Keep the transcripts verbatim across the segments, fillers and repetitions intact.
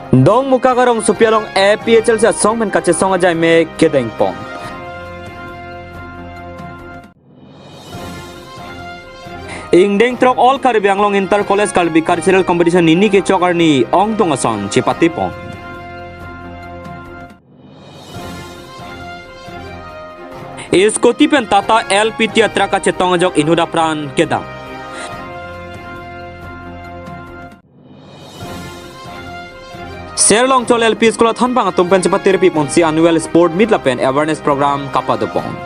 Dongmukak arongsopi along A P H L C asong pen kachesong ajai me kedengpon. Ingdeng throk All Karbi Anglong Inter College Karbi Cultural Competition nini kechok arni ongdung ason chepatipon. Scooty pen Tata L P T a truck kachetong ajok inut apran kedam. Serlongchol L P School athanbang atum pen chepatirpi ponsi annual sport meet lapen awareness program kapadopon.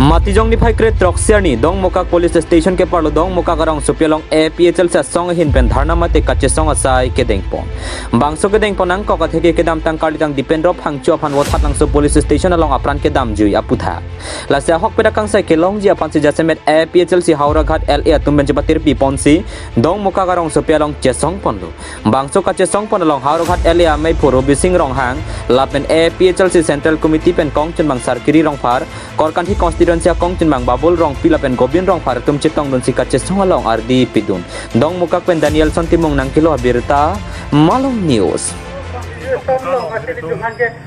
Matijong niphai kre throksi arni Dongmukak Police Station keparlo Dongmukak arongsopi along A P H L C asong ahin pen dharna mate kachesong asai kedengpon. Bangso kedengpon nangkok atheke kedamtang karlitang Dipendro Phangcho aphan Vothatlangso Police Station along apran kedamjui aputhak. Lasi ahokpet akangsai kelongji aphansi jasemet A P H L C Howraghat L A atum pen chepatirpi ponsi Dongmukak arongsopi along chesongponlo. Bangso kachesongpon along Howraghat L A amei phu Robising Ronghang lapen A P H L C Central Committee pen kongchunbang Sarkiri Rongphar, Korkanthi constituency akongchunbang Babul Rongpi lapen Gobin Rongphar atum chetongdunsi kachesong along ardi pidun. Dongmukak pen Danielson Timung nangkelo abirta, Malong News.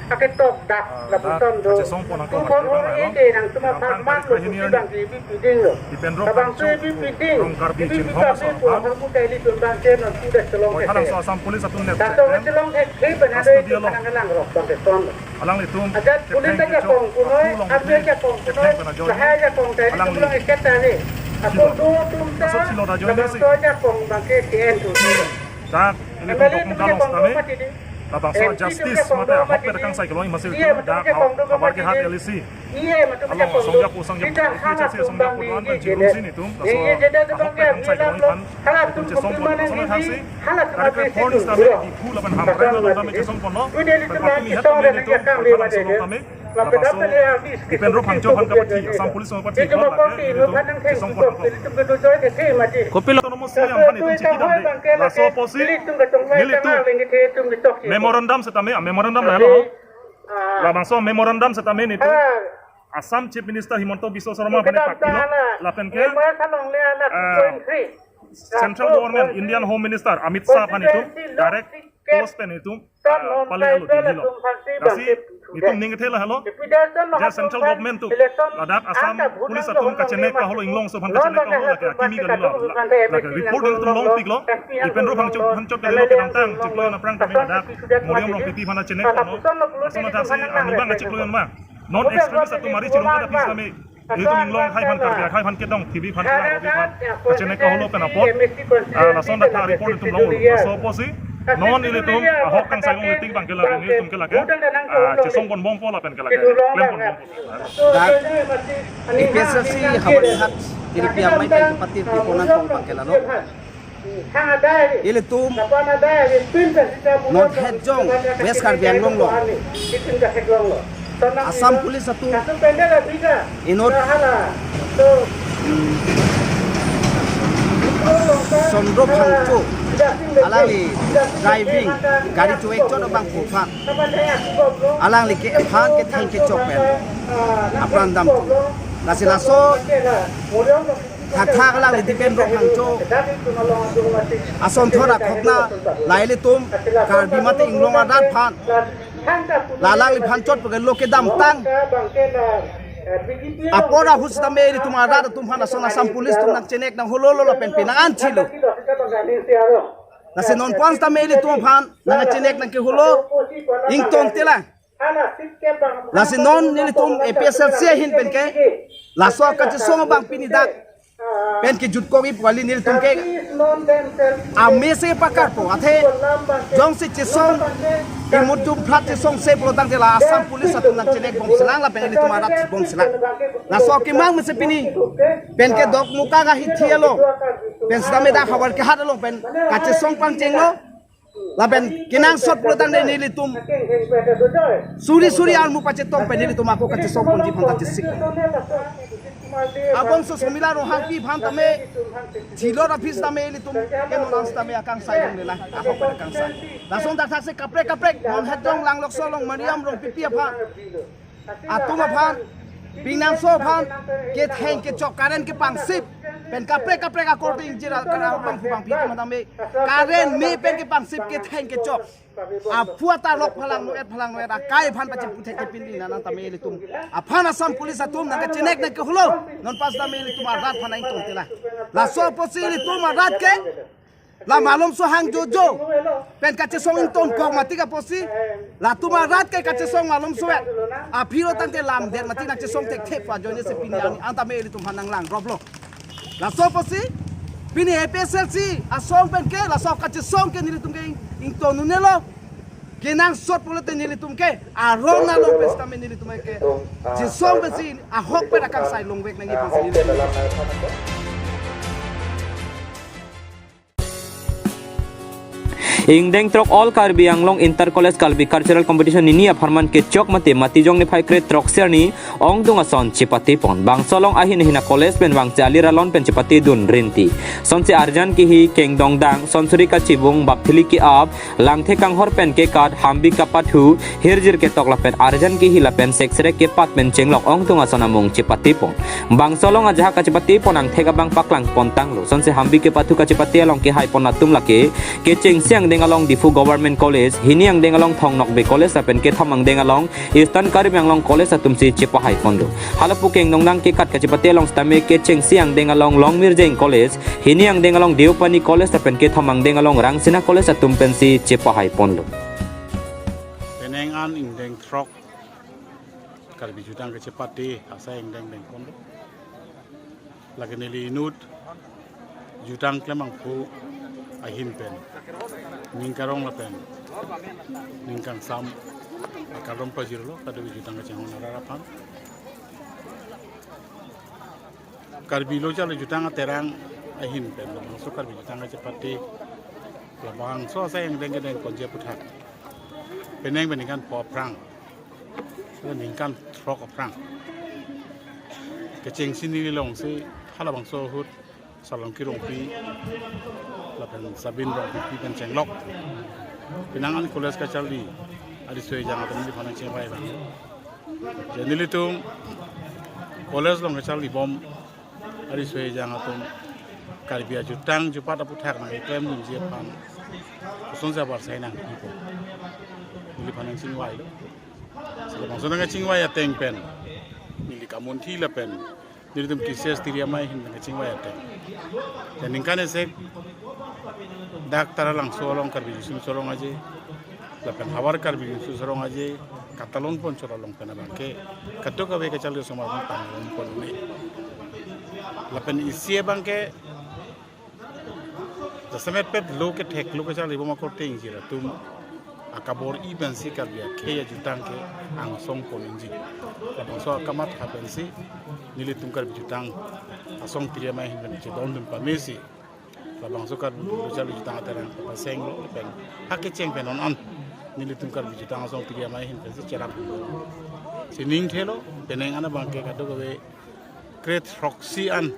Aketok dak, ah, lapuson dak do. Kachesongpon angkong tu bor aketok hor dak, ye ke nang tuma kedamtang phak man lo, tarik hini kuti arni bang ke ibi piding lo. Dipendro Tabang Phangcho tu ibi piding, rong Karbi ibi chinghong piding ason ko aphan. Harmu kaili tun bang ke non sudah chelong ke. Vothatlangso Assam Police atum net dato chelong ke ke pen ado custody itu along. Kanang kanang rok bang ke son lo. Alanglitum ajat police ketheng aja kechok kong punoi, army aja kong punoi, ketheng pen ajoine. Lahai aja kong tari alanglitum pulang iket tari. Apo do tum ta, asok silo ajoine si. Tabang so aja kong bang ke T N tu. Dak ilitum M L A Dongmukak along setame, labangso justice mate ahokpet akangsai kelong masi itum dak Howraghat L A C along asongja pu asongja pu H L C asongja pu doan pen chirumsi nelitum laso ahokpet akangsai kelong aphan itum chesongpon. Lason athaksi tarik kre phongo setame Diphu lapen Hamren along tame chesongponlo. Pen patumi het tame nelitum Vothatlangso along tame labangso Dipendro Phangcho aphan kapathi, Assam Police aphan kapathi, lake nelitum chesongpon angkong. Kopilo? Autonomous State aphan itum chekidamde. Laso apotsi nelitum memorandum setame, ah, memorandum lahelo. Labangso memorandum setame nelitum Assam Chief Minister Himanta Biswa Sarma aphan pathilo, lapen ke, ah, Central Government, Indian Home Minister Amit Shah aphan itum direct post pen itum, ah, pale-etlo, Delhi lo. Lasi nelitum ning kethe lahelo. Je Central Government atum ladak Assam Police atum kachenek kaholo, Inglongso aphan kachenek kaholo, lake akimi kali lo. Lake report nelitum longpiklo. Dipendro Phangcho aphan chot kalilo kedamtang chiklo aphrang tame ladak Moriam Rongpipi aphan chenek kaholo. Lason athaksi arnivang kachiklo ma. Non extremist atum mari chirung kada pis kami. Itum Inglong akhai aphan, Karbi akhai aphan kedong, T V aphan, T V aphan kachenek kaholo pen apot, ah, lason dak report itum longlo. Laso apotsi non ilitum ahok kangsai along itum bang ke lake, nelitum ke lake, ah, chesongponbompo lapen ke lake klemponbompo. Dak A P H L C Howraghat iripi amei pen patirpi pon angkong bang ke lalo. Ilitum non het jong West Karbi Anglong along Assam Police atum inut Chandra Phangcho, alangli driving gari chuvek chot abang pu aphan, alangli ke aphan ketheng kechok pen apran damthu. Lasi laso thakthak alangli Dipendro Phangcho asonthot akhokna, la ilitum Karbi mate Inglong arat aphan, la alangliphan chot pake lo kedamtang apor ahut setame ilitum arat atum aphan ason Assam Police atum nangchenek nanghololo lapen penang anchilo. Lasi non pon setame ilitum aphan nangchenek nangkeholo ingtong telang. Lasi non nelitum A P H L C ahin pen ke laso kachesong abang pini dak pen kejut kok-i pu kali, nelitum ke amei si pakarpo, athe jongsi chesong, imut dum phrat chesong se pulotangte la Assam Police atum nangchenekbomselang lapen ilitum arat bomselang. Laso akemang mese pini pen ke Dongmukak ahithi along pen setame dak Howraghat along pen kachesong pangchenglo. Lapen kenangsot pulotangte nelitum suri suri armu pachetong pen nelitum ako kachesongponji aphan ta chesik. Abangso Somila Ronghangpi aphan tame, Jilor aphi setame ilitum ke non setame akangsai along lelang, ahok pen akangsai. Lason dak thaksi kaprek kaprek non het jong Langlokso along Moriam Rongpipi aphan atum aphan, pingnangso aphan, ketheng kechok current kepangsip Pen kaprek kaprek akorte ingjir, kara bangphu bangphi atum tame current me pen kepangsip ketheng kechok, aphu atarlok phalang no-et phalang no-et akai aphan pachiphuthek kepin nang tame ilitum aphan Assam Police atum nangkachenek nangkeholo, non pas tame ilitum arat aphan nang-ingtong tela. Laso apotsi ilitum arat ke la malomso hang jojo pen kachesong ingtonkok mati apotsi, latum arat ke kachesong malomso-et, aphi lo tangte lamdet mati nangchesong thekthe pu ajoine si pini arni an tame ilitum aphan nanglang roplo. Laso apotsi pini A P H L C asong pen ke laso kachesong ke nelitum ke ing-, ingtong un-elo. Kenangsot pulote nelitum ke arong along pen sitame nelitum ke chesong pensi ahok pen akangsai longvek nangji pusi nelitum. Ingdeng throk All Karbi Anglong Inter College Karbi Cultural Competition hini apharman kechok mate Matijong niphai kre throksi arni ongdung ason chepatepon. Bangso along ahin ahin a-college pen vangche alir alon pen chepatedun rinti. Sonsi arjan kihi, kengdongdang, sonsuri kachibung, bapthili ke-ap, langthe kanghor pen kekat, hambi kapathu, hirjir ketok lapen arjan kihi lapen seksrek kepat pen chenglok ongdung ason amung chepatepon. Bangso along ajahak kachepatepon angthek abang paklangpon tanglo. Sonsi hambi kepathu kachepate along kehaipon atum lake kechengsi angdeng along Diphu Government College, hini angdeng along Thong Nokbe College lapen kethom angdeng along Eastern Karbi Anglong College atumsi chepahaiponlo. Halapu kengdongdang kekat kachepate along sitame kechengsi angdeng along Longmirjeng College, hini angdeng along Deopani College lapen kethom angdeng along Rangsina College atum pensi chepahaiponlo. Penang an ingdeng throk Karbi jutang kachepate asai ingdeng dengponlo. Lake neli inut jutang klembangphu ahin pen ning karong lapen ning kangsam akardom pajirlo kadokave jutang kachinghon arat aphan. Karbi lo chalo jutang aterang ahin pen labangso Karbi jutang kachepate, labangso asai ingdeng kedengponji aphuthak penang pen ningkan pho aphrang, ningkan throk aphrang kechengsi neli longsi halabangso ahut Salongki Rongpi lapen Sabin Rongpipi pen chenglok Penang an college kacharli ariso-ejang atum neliphan nangchingvai abang. Je nelitum college along kacharlibom ariso-ejang atum Karbi ajutang jupat aphuthak nangklemdunji aphan kosonsi abarsai nangpipo, neliphan nangchingvailo. Sila bangso nangkachingvai ateng pen neli kamunthi lapen nelitum K C S tiri amei ahin nangkachingvai ateng, ningkan isi dak Taralangso along Karbi Riso Nimso Rong Aje lapen havar Karbi Riso Nimso Rong Aje katalonpon chot along pen abangke kadokave kacharli osomar abang tanglongpon un-e. Lapen isi abangke jasemet pet lo kethek lo kacharlibom akorte ingjir atum akabor-i pensi Karbi akhei ajutang ke angsongpon unji. Labangso akamatha pensi nelitum Karbi jutang asong tiri amei ahin pen chedondun pamesi labangso Karbi lo chalo jutang aterang pasenglo pen ha kecheng pen non an nelitum Karbi jutang asong tiri amei ahin pensi cherap. Si ning thelo penang an abangke kadokave kre throksi an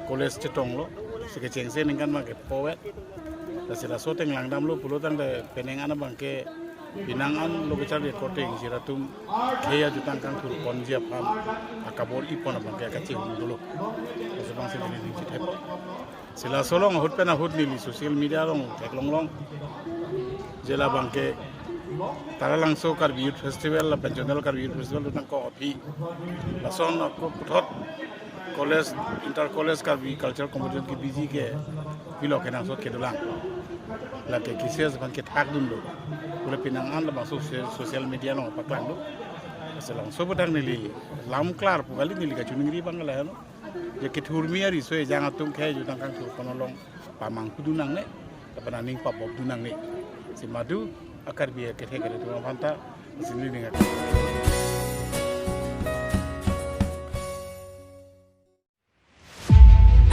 college chetonglo, si kechengsi ningkan abangke pho-et. Lasi laso ateng langdamlo pulo tangte penang an abangke penang an lo kacharli akorte ingjir atum khei ajutang kangthurponji aphan akabor-ipon abangke kachihum dolo. Laso abangsi neli ning chithep. Si laso along ahut pen ahut neli social media along theklong long je labangke Taralangso Karbi Youth Festival lapen Zonal Karbi Youth Festival jutang ko aphi lason ako puthot college, inter college Karbi cultural competition kebiji ke pilo kenangsot kedolang. Lake K C S aphan kethakdunlo. Pule penang an labangso social media along paklanglo. Lasi labangso aphuthak neli lam klar pu kali, neli kachiningri abang lahelo. Je kethurmi ariso-ejang atum khei ajutang kangthurpon along pamanghu dun nangne, lapen aning pabop dun nangne. Si madu a-Karbi akethe kere atum aphanta, si neli ning ak-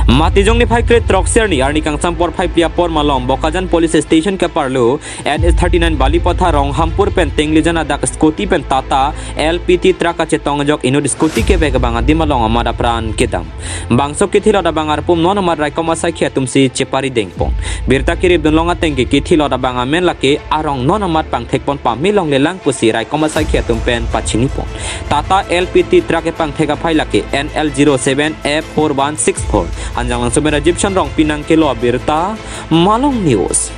Matijong niphai kre throksi arni, arni kangsam porphai phli apor malom Bokajan Police Station keparlo N H thirty-nine Balipatha Ronghampur pen Tenglijan adak scooty pen Tata L P T truck kachetong ajok inut scooty kevek abang adim along amat apran kedam. Bangso kethilot abang arpum non amat raikom asaikhi atumsi chepari dengpon. Birta kirip dunlong ateng ke kethilot abang amen lake arong non amat pangthekpon pame longlelang pusi raikom asaikhi atum pen pachinipon. Tata L P T truck kepangthek aphai lake N L zero seven F four one six four. Hanjanglangso pen Rajiv Chandra Rongpi nangkelo abirta, Malong News.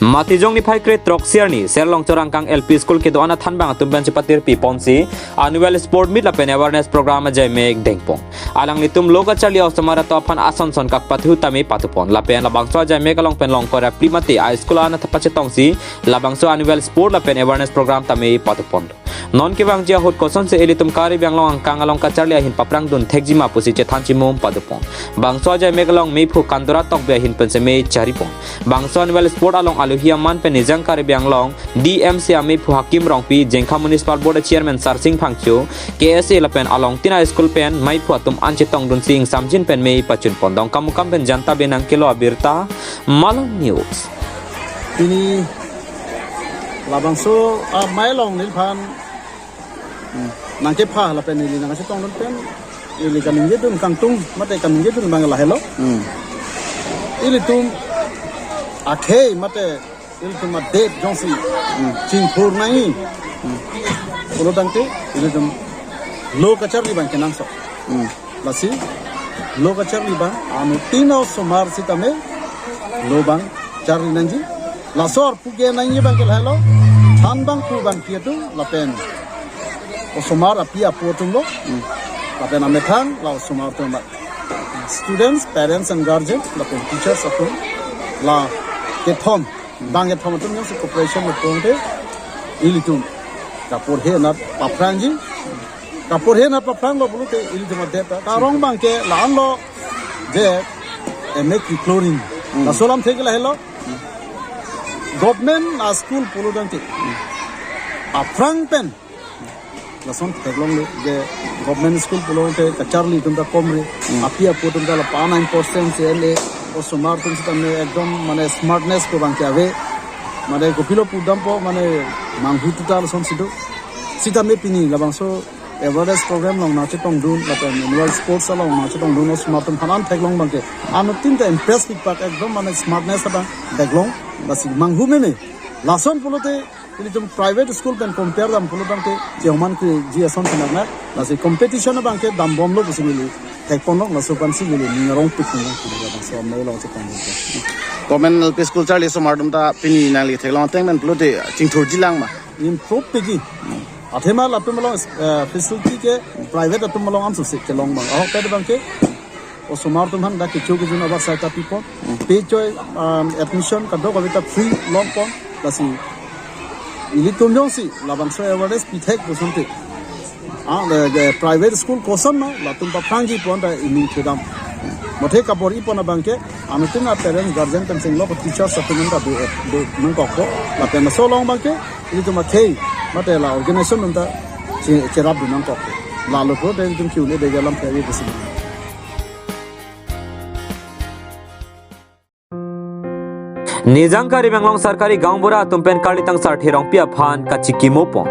Matijong niphai kre throksi arni, Serlong Chorangkang L P School kedo-an athan abang atum pen chepatirpi ponsi annual sport meet lapen awareness program ajai mek dengpon. Alanglitum lo kacharli osomar atum aphan asonson kapathu tame patupon. Lapen labangso ajai mek along pen longkor apli mate a school an atha pachetongsi labangso annual sport lapen awareness program tame patupon. Non kevangji ahut kosonsi ilitum Karbi Anglong angkang along kacharli ahin paprang dun thekji ma pusi chethan chimum padupon. Bangso ajai mek along meiphu Kandora Tokbi ahin pensi me charipon. Bangso annual sport along aluhi aman pen Nijang Karbi Anglong D M C ameiphu Hakim Rongpi, Jengkha Municipal Board Chairman Sarsing Phangcho, K S A lapen along tin a school pen meiphu atum an chetongdunsi ingsamjin pen me pachunpon. Dongkamukam pen Janta Bey nangkelo abirta, Malong News. Pini labangso amei along neliphan, hmm, nangkepha lapen neli nangkachetongdun pen neli kaningjedun kangtung mate kaningjedun abang lahelo. Hmm. Ilitum akhei mate ilitum adet jongsi, hmm, chingthur nangji. Hmm. Pulo tangte ilitum lo kacharli abang kenangsot. Hmm. Lasi lo kacharli abang anuttin osomar sitame lo abang charli nangji. Laso arpu ke nangji abang ke lahelo. Than abang pu abang pi atum lapen osomar api apo atum lo. Hmm. Lapen amethang la osomar atum abang. Students, parents and guardian, lapen teachers atum la kethom. Bang kethom atum jongsi cooperation lo pulote ilitum kaporhe anat paphrangji. Kaporhe anat paphranglo pulote ilitum adet ta. Karong abang ke la-an lo je M A kikloring. Hmm. Laso alamthe ke lahelo. Government a school pulo tangte aphrang pen lason theklongle je government school pulote kacharli atum ta komre. Hmm. Api apo atum ta la pa nine percent se ele. Osomar atum sitame ekdom mane smartness ko abang ke ave. Mane kopilo pudampo mane manghu tuta lasonsi do. Sitame pini labangso awareness program along nangchetongdun lapen annual sports along nangchetongdun osomar atum aphan an theklong abang ke anuttin ta impress pikpak ekdom mane smartness abang theklong. Lasi manghu meme. Lason pulote ilitum private school pen compare dam pulo tangte chehomangkiji ason sinaknak. Lasi competition abang ke dambomlo pusi neli thekponlong, laso aphansi neli ning arongpik nang pulo tangte so amei along chetongdun. Government L P school charli osomar atum ta pini nangli theklong ateng pen pulote chingthurjilang ma? Improve pikji. Athema latum along, eh, facility ke private atum along amsu se kelong abang. Ahokpet abang ke osomar atum aphan dak kecho kejun abar saita pipon. Pei choi, um, admission kadokave ta free longpon. Lasi ilitum jongsi labangso awareness pithek pu asonte, ah, le, le, private school koson ma latum paphrangji pon ta ining kedam. Mothe kabor-ipon abang ke anuttin a parents guardian pen singlo teachers atum ta do, do nangkokpo. Lapen laso along abang ke ilitum akhei mate la organization atum ta che-, cherapdun nangkokpo. Lalo pulote ilitum kiu le dege alam khe ave pusi. Nijang Karbi Anglong Sarkari Gaonbura atum pen karlitang Sarthe Rongpi aphan kachikimopon.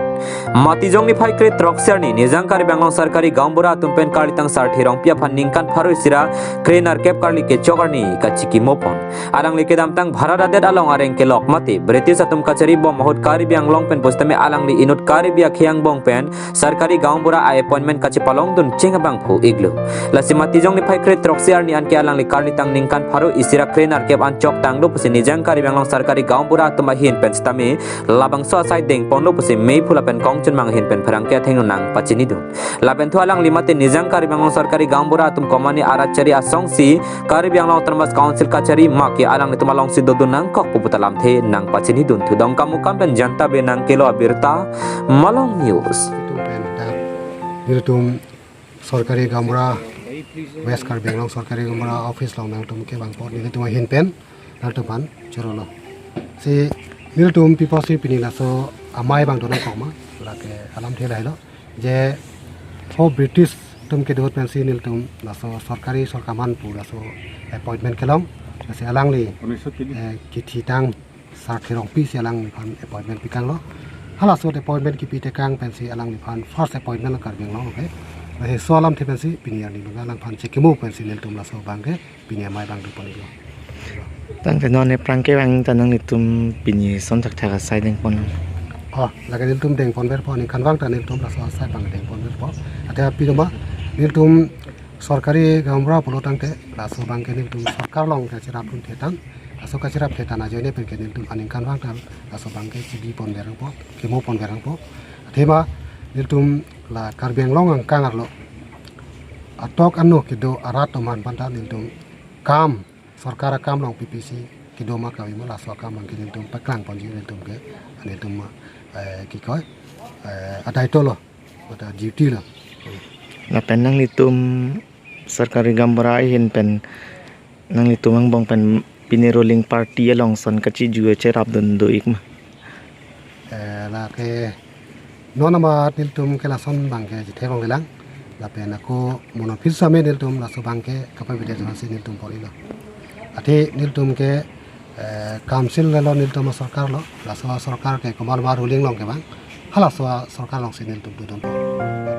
Matijong niphai kre throksi arni Nijang Karbi Anglong Sarkari Gaonbura atum pen karlitang Sarthe Rongpi aphan ningkan pharo isi ra kre nerkep karli kechok arni kachikimopon. Alangli kedamtang Bharat adet along areng kelok mate British atum kachari bom ahut Karbi Anglong pen pusitame alangli inut Karbi akhei angbong pen Sarkari Gaonbura a-appointment kachepalongdun cheng abangphu iklo. Lasi Matijong niphai kre throksi arni anke alangli karlitang ningkan pharo isi ra kre nerkep an choktanglo pusi Nijang Karbi Anglong Sarkari Gaonbura atum ahin pen sitame labangso asai dengponlo pusi meiphu lapen kongchunmang ahin pen pherangke athengno nangpachinidun. Lapen thu alangli mate Nijang Karbi Anglong Sarkari Gaonbura atum komane arat chari asongsi Karbi Anglong Autonomous Council kachari make alanglitum alongsi dodun nangkokpo puta lamthe nangpachinidun thu. Dongkamukam pen Janta Bey nangkelo abirta, Malong News. Itum pen dak nelitum Sarkari Gaonbura, West Karbi Anglong Sarkari Gaonbura office along nangtum kevangpo nelitum ahin pen nangtum aphan chorolo. Si nelitum pi apotsi pini laso amei abang do nangkok ma, lake alamthe lahelo. Je pho British Tum kedo ahut pensi nelitum laso sorkari sorkar man pu laso appointment kelong. Lasi alangli, eh, kethitang Sar Kherongpi si alangliphan appointment pikanglo. Halaso appointment kipi tekang pensi alangliphan first appointment Karbi Anglong ke. Laso alamthe pensi pini arni bang alangphan chekimo pensi nelitum laso abangke pini amei abang dopon iklo. Tangte non aphrang ke vang ta nanglitum pini son thakthak asai dengpon. Oh, lake nelitum dengponverpo, aningkanvang ta nelitum laso asai abang dengponverpo. Athe apiroma nelitum sorkari gaonbura pulo tangte laso abangke nelitum sorkar along kacherap dun thetan. Laso kacherap thetan ajoine penke nelitum aningkanvang ta laso abangke chebiponverangpo, kemoponverangpo. Athema nelitum la Karbi Anglong angkang arlo atok ano kedo arat atum aphan ta nelitum kam, sorkar akam along pipisi kedo ma kave ma, laso akam abangke nelitum paklangponji nelitum ke, nelitum, eh, kikoi, eh, adaitolo, pada duty lo. Lapen nanglitum sorkari gaonbura ahin pen nanglitum angbong pen pini ruling party along son kachiju cherap dun do-ik ma? Eh, lake non amat nelitum ke lason abangke chethek longlelang. Lapen ako mono phir same nelitum laso abangke kapabide jongsi nelitum por-iklo. Athe nelitum ke, eh, council lelo nelitum sorkar lo. Laso sorkar ke komat ma ruling along kevang, halaso sorkar alongsi nelitum dodunpo.